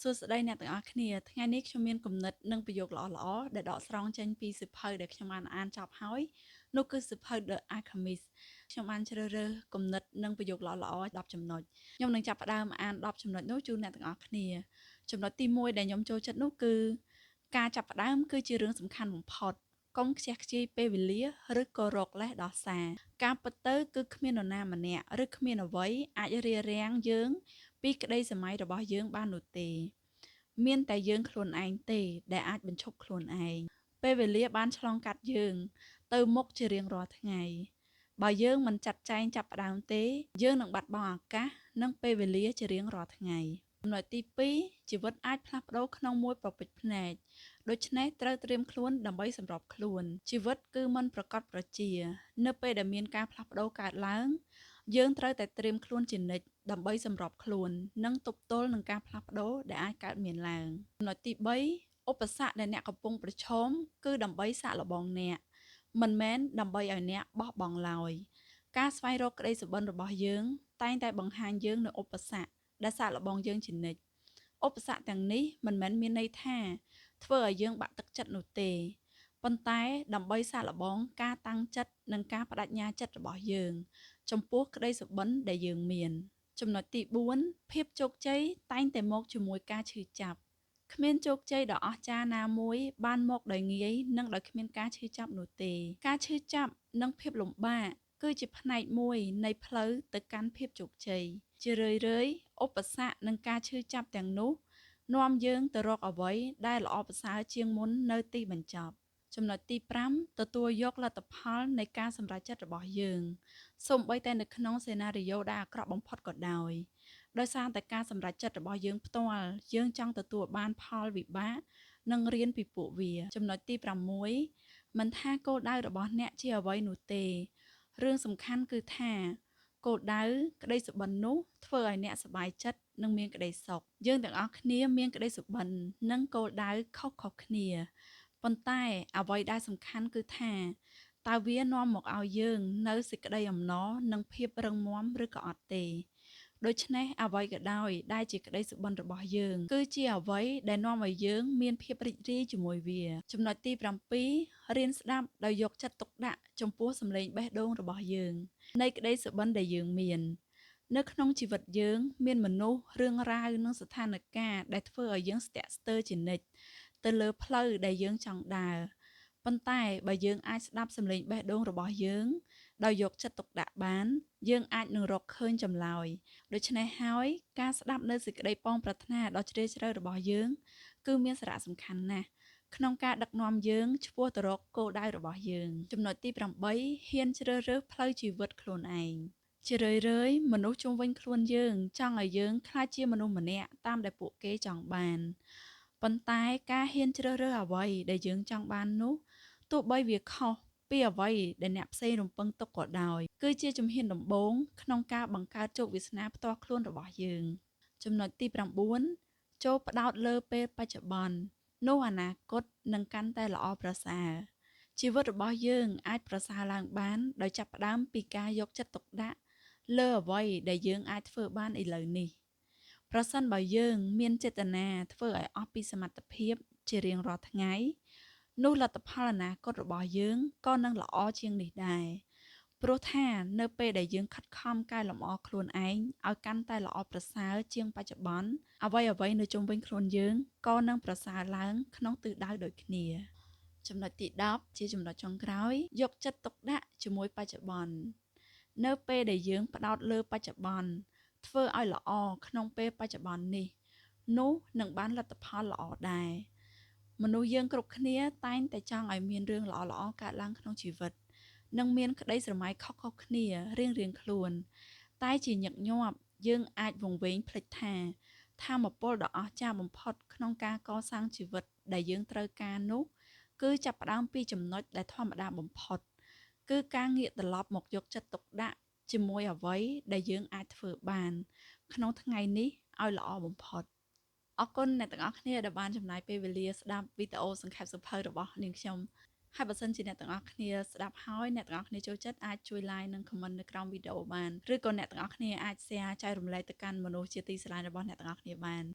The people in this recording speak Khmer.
សួស្តីអ្នកទាំងអស់គ្នាថ្ងៃនេះខ្ញុំមានគំនិតនិងប្រយោគល្អៗដែលដកស្រង់ចេញពីសៀវភៅដែលខ្ញុំបានអានចប់ហើយនោះគឺសៀវភៅ The Alchemist ខ្ញុំបានជ្រើសរើសគំនិតនិងប្រយោគល្អៗ10ចំណុចខ្ញុំនឹងចាប់ផ្ដើមអាន10ចំណុចនោះជូនអ្នកទាំងអស់គ្នាចំណុចទី1ដែលខ្ញុំចូលចិត្តនោះគឺការចាប់ផ្ដើមគឺជារឿងសំខាន់បំផុតកុំខ្ជះខ្ជាយពេលវេលាឬក៏រកលេសដោះសារការពិតទៅគឺគ្មាននរណាម្នាក់ឬគ្មានអ្វីអាចរារាំងយើងពីក្តីស្រមៃរបស់យើងបាននោះទេមានតែយើងខ្លួនឯងទេដែលអាចបញ្ឈប់ខ្លួនឯងពេលវេលាបានឆ្លងកាត់យើងទៅមុខជារៀងរាល់ថ្ងៃបើយើងមិនចាត់ចែងចាប់ផ្ដើមទេយើងនឹងបាត់បង់ឱកាសនិងពេលវេលាជារៀងរាល់ថ្ងៃចំណុចទី2ជីវិតអាចផ្លាស់ប្ដូរក្នុងមួយប្រពេចភ្នែកដូច្នេះត្រូវត្រៀមខ្លួនដើម្បីសម្របខ្លួនជីវិតគឺមិនប្រកបប្រជានៅពេលដែលមានការផ្លាស់ប្ដូរកើតឡើងយើងត្រូវតែត្រៀមខ្លួនជានិច្ចដើម្បីសម្របខ្លួននិងទប់ទល់នឹងការផ្លាស់ប្ដូរដែលអាចកើតមានឡើងចំណុចទី3ឧបសគ្គដែលអ្នកកំពុងប្រឈមគឺដើម្បីសាកល្បងអ្នកមិនមែនដើម្បីឲ្យអ្នកបោះបង់ឡើយការស្វែងរកក្តីសុបិនរបស់យើងតែងតែបង្ហាញយើងនូវឧបសគ្គដែលសាកល្បងយើងជានិច្ចឧបសគ្គទាំងនេះមិនមែនមានន័យថាធ្វើឲ្យយើងបាក់ទឹកចិត្តនោះទេប៉ុន្តែដើម្បីសាកល្បងការតាំងចិត្តនិងការប្តេជ្ញាចិត្តរបស់យើងចំពោះក្តីសុបិនដែលយើងមានចំណុចទី4ភាពជោគជ័យតែងតែមកជាមួយការឈឺចាប់គ្មានជោគជ័យដ៏អស្ចារ្យណាមួយបានមកដោយងាយនិងដោយគ្មានការឈឺចាប់នោះទេការឈឺចាប់និងភាពលំបាកគឺជាផ្នែកមួយនៃផ្លូវទៅកាន់ភាពជោគជ័យជារឿយៗឧបសគ្គនិងការឈឺចាប់ទាំងនោះនាំយើងទៅរកអ្វីដែលល្អប្រសើរជាងមុននៅទីបញ្ចប់ចំណុចទី5ទទួលយកលទ្ធផលនៃការសម្រេចចិត្តរបស់យើងសូម្បីតែនៅក្នុងសេណារីយ៉ូដែលអាក្រក់បំផុតក៏ដោយដោយសារតែការសម្រេចចិត្តរបស់យើងផ្ទាល់យើងចង់ទទួលបានផលវិបាកនិងរៀនពីពួកវាចំណុចទី6មិនថាគោលដៅរបស់អ្នកជាអ្វីនោះទេរឿងសំខាន់គឺថាគោលដៅក្តីសុបិននោះធ្វើឲ្យអ្នកសប្បាយចិត្តនិងមានក្តីសុខយើងទាំងអស់គ្នាមានក្តីសុបិននិងគោលដៅខុសៗគ្នាប៉ុន្តែអ្វីដែលសំខាន់គឺថាតើវានាំមកឲ្យយើងនៅសេចក្តីអំណរនិងភាពរឹងមាំឬក៏អត់ទេដូច្នេះអ្វីក៏ដោយដែលជាក្តីសុបិនរបស់យើងគឺជាអ្វីដែលនាំឲ្យយើងមានភាពរីករាយជាមួយវាចំណុចទី7រៀនស្ដាប់ដោយយកចិត្តទុកដាក់ចំពោះសម្លេងបេះដូងរបស់យើងនៃក្តីសុបិនដែលយើងមាននៅក្នុងជីវិតយើងមានមនុស្សរឿងរ៉ាវនិងស្ថានភាពដែលធ្វើឲ្យយើងស្ទាក់ស្ទើរជានិច្ចទៅលើផ្លូវដែលយើងចង់ដើរប៉ុន្តែបើយើងអាចស្ដាប់សម្លេងបេះដូងរបស់យើងដោយយកចិត្តទុកដាក់បានយើងអាចនឹងរកឃើញចម្លើយដូច្នេះហើយការស្ដាប់នៅសេចក្តីប៉ងប្រាថ្នាដ៏ជ្រាលជ្រៅរបស់យើងគឺមានសារៈសំខាន់ណាស់ក្នុងការដឹកនាំយើងឆ្ពោះទៅរកគោលដៅរបស់យើងចំណុចទី8ហ៊ានជ្រើសរើសផ្លូវជីវិតខ្លួនឯងជារឿយៗមនុស្សជុំវិញខ្លួនយើងចង់ឲ្យយើងក្លាយជាមនុស្សម្នាក់តាមដែលពួកគេចង់បានប៉ុន្តែការហ៊ានជ្រើសរើសអ្វីដែលយើងចង់បាននោះទោះបីវាខុសពីអ្វីដែលអ្នកផ្សេងរំពឹងទុកក៏ដោយគឺជាជំហានដំបូងក្នុងការបង្កើតជោគវាសនាផ្ទាល់ខ្លួនរបស់យើងចំណុចទី9ចូលផ្ដោតលើពេលបច្ចុប្បន្ននោះអនាគតនឹងកាន់តែល្អប្រសើរជីវិតរបស់យើងអាចប្រសើរឡើងបានដោយចាប់ផ្ដើមពីការយកចិត្តទុកដាក់លើអ្វីដែលយើងអាចធ្វើបានឥឡូវនេះប្រសិនបើយើងមានចេតនាធ្វើឲ្យអស់ពីសមត្ថភាពជារៀងរាល់ថ្ងៃនោះលទ្ធផលអនាគតរបស់យើងក៏នឹងល្អជាងនេះដែរព្រោះថានៅពេលដែលយើងខិតខំកែលម្អខ្លួនឯងឲ្យកាន់តែល្អប្រសើរជាងបច្ចុប្បន្នអ្វីៗនៅជុំវិញខ្លួនយើងក៏នឹងប្រសើរឡើងក្នុងទិសដៅដូចគ្នាចំណុចទី10ជាចំណុចចុងក្រោយយកចិត្តទុកដាក់ជាមួយបច្ចុប្បន្ននៅពេលដែលយើងផ្ដោតលើបច្ចុប្បន្នធ្វើឲ្យល្អក្នុងពេលបច្ចុប្បន្ននេះនោះនឹងបានលទ្ធផលល្អដែរមនុស្សយើងគ្រប់គ្នាតែងតែចង់ឲ្យមានរឿងល្អៗកើតឡើងក្នុងជីវិតនិងមានក្តីស្រមៃខុសៗគ្នារៀងៗខ្លួនតែជាញឹកញាប់យើងអាចវង្វេងភ្លេចថាធម៌ពលដ៏អស្ចារ្យបំផុតក្នុងការកសាងជីវិតដែលយើងត្រូវការនោះគឺចាប់ផ្ដើមពីចំណុចដែលធម្មតាបំផុតគឺការងាកត្រឡប់មកយកចិត្តទុកដាក់ជាមួយអ្វីដែលយើងអាចធ្វើបានក្នុងថ្ងៃនេះឲ្យល្អបំផុតអរគុណអ្នកទាំងអស់គ្នាដែលបានចំណាយពេលវេលាស្ដាប់វីដេអូសង្ខេបសៀវភៅរបស់នាងខ្ញុំហើយបើសិនជាអ្នកទាំងអស់គ្នាស្ដាប់ហើយអ្នកទាំងអស់គ្នាចូលចិត្តអាចជួយ like និង comment នៅក្រោមវីដេអូបានឬក៏អ្នកទាំងអស់គ្នាអាច share ចែករំលែកទៅកាន់មនុស្សជាទីស្រឡាញ់របស់អ្នកទាំងអស់គ្នាបាន។